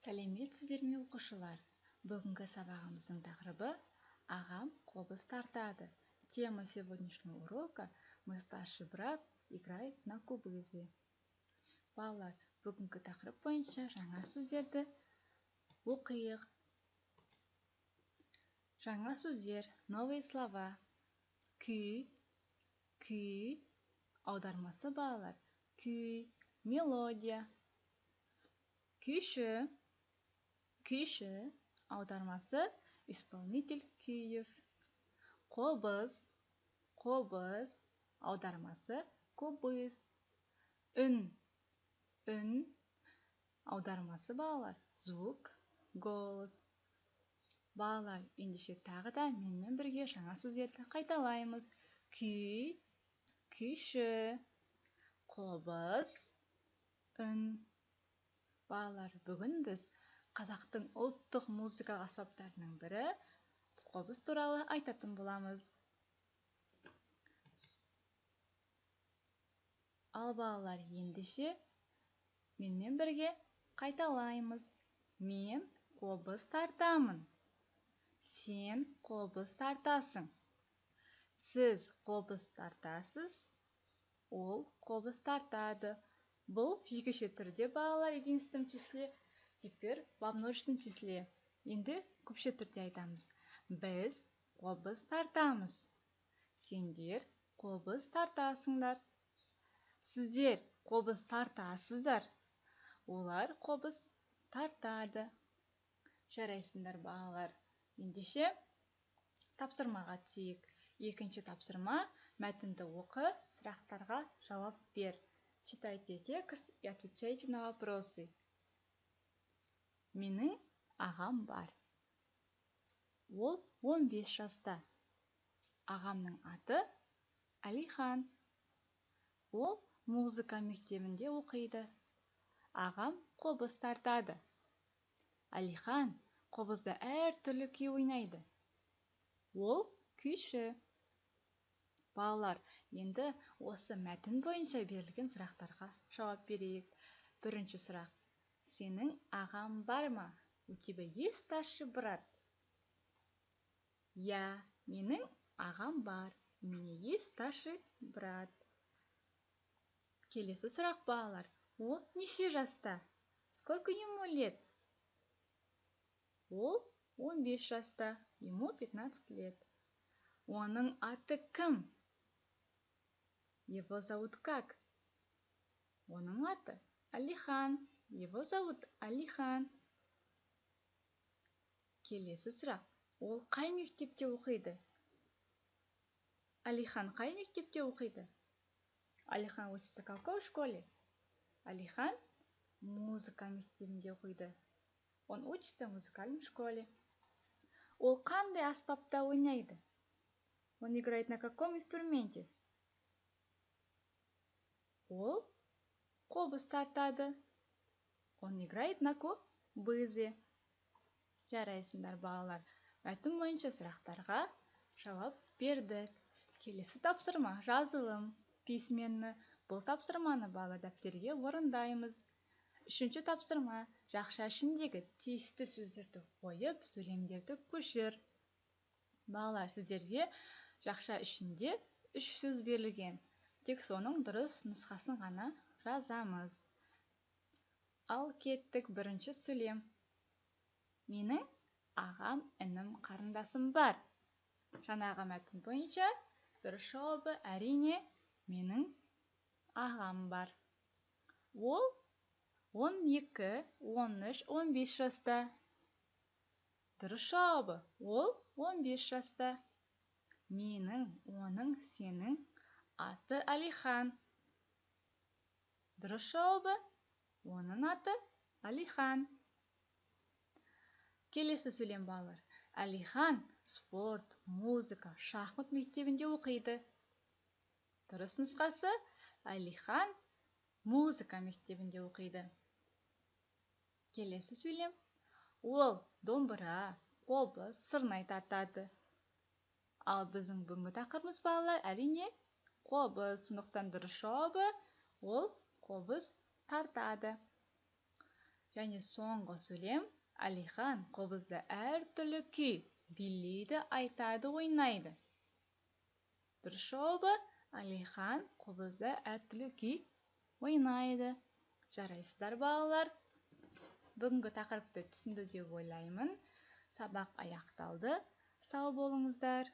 Сәлеметсіздер ме, оқушылар! Бүгінгі сабағымыздың тақырыбы: «Ағам қобыз тартады». Тема сегодняшнего урока: «Мой старший брат играет на кобызе». Балалар, бүгінгі тақырып бойынша жаңа сөздерді оқиық. Жаңа сөздер, новые слова. Күй, күй, аудармасы, балалар, күй — мелодия. Күйші, күйші, аудармасы — исполнитель күйев. Қобыз, қобыз, аудармасы — кобыз. Үн, үн, аудармасы, балалар, звук, голос. Балалар, ендеше тағы да менімен бірге жаңа сөздерді қайталаймыз: күй, күйші, қобыз, үн. Балалар, бүгін біз қазақтың ұлттық музыкалық аспаптарының бірі қобыз туралы айтатын боламыз. Ал, балалар, ендеше менімен бірге қайталаймыз: мен қобыз тартамын, сен қобыз тартасың, сіз қобыз тартасыз, ол қобыз тартады. Бұл жекеше түрде, балалар, единственном числе. Теперь во множественном числе, енді көпше түрде айтамыз: біз қобыз тартамыз, сендер қобыз тартасыңдар, сіздер қобыз тартасыздар, олар қобыз тартады. Жарайсыңдар, балалар! Ендеше тапсырмаға түсейік. Екінші тапсырма: мәтінді оқы, сұрақтарға жауап бер. Читайте текст и отвечайте на вопросы. Менің ағам бар. Ол 15 жаста. Ағамның аты Әлихан. Ол музыка мектебінде оқиды. Ағам қобыз тартады. Әлихан қобызда әртүрлі күй ойнайды. Ол күйші. Балалар, енді осы мәтін бойынша берілген сұрақтарға жауап берейік. Бірінші сұрақ: сенің ағаң бар ма? У тебя есть старший брат? Иә, менің ағам бар. У меня есть старший брат. Келесі сұрақ, балалар: ол неше жаста? Сколько ему лет? Ол 15 жаста. Ему 15 лет. Оның аты кім? Его зовут как? Оның аты Әлихан. Его зовут Алихан. Келесі сұрақ: ол қай мектепте оқиды? Әлихан қай мектепте оқиды? Алихан учится в какой школе? Алихан музыка мектебінде оқиды. Он учится в музыкальной школе. Ол қандай аспапта ойнайды? Он играет на каком инструменте? Ол қобыз тартады. Он играет на кобызе. Жарайсыңдар, балалар! Мәтін бойынша сұрақтарға жауап бердік. Келесі тапсырма: жазылым, письменно. Бұл тапсырманы, балалар, дәптерге орындаймыз. Үшінші тапсырма: жақша ішіндегі тиісті сөздерді қойып, сөйлемдерді көшір. Балалар, сіздерге жақша ішінде үш сөз берілген, тек соның дұрыс нұсқасын ғана жазамыз. Ал кеттік! Бірінші сөйлем: менің ағам, інім, қарындасым бар. Жаңағы мәтін бойынша дұрыс жауабы, әрине, менің ағам бар. Ол 12, 13, 15 жаста. Дұрыс жауабы: ол 15 жаста. Менің, оның, сенің аты Әлихан. Дұрыс жауабы: оның аты Әлихан. Келесі сөйлем, балалар: Әлихан спорт, музыка, шахмат мектебінде оқиды. Дұрыс нұсқасы: Әлихан музыка мектебінде оқиды. Келесі сөйлем: ол домбыра, қобыз, сырнай тартады. Ал біздің бүгінгі тақырыбымыз, балалар, әрине, қобыз. Сондықтан дұрыс жауабы: ол қобыз тартады. Және соңғы сөйлем: Әлихан қобызда әртүрлі күй билейді, айтады, ойнайды. Дұрыс жауабы: Әлихан қобызда әртүрлі күй ойнайды. Жарайсыздар, балалар. Бүгінгі тақырыпты түсінді деп ойлаймын. Сабақ аяқталды. Сау болыңыздар.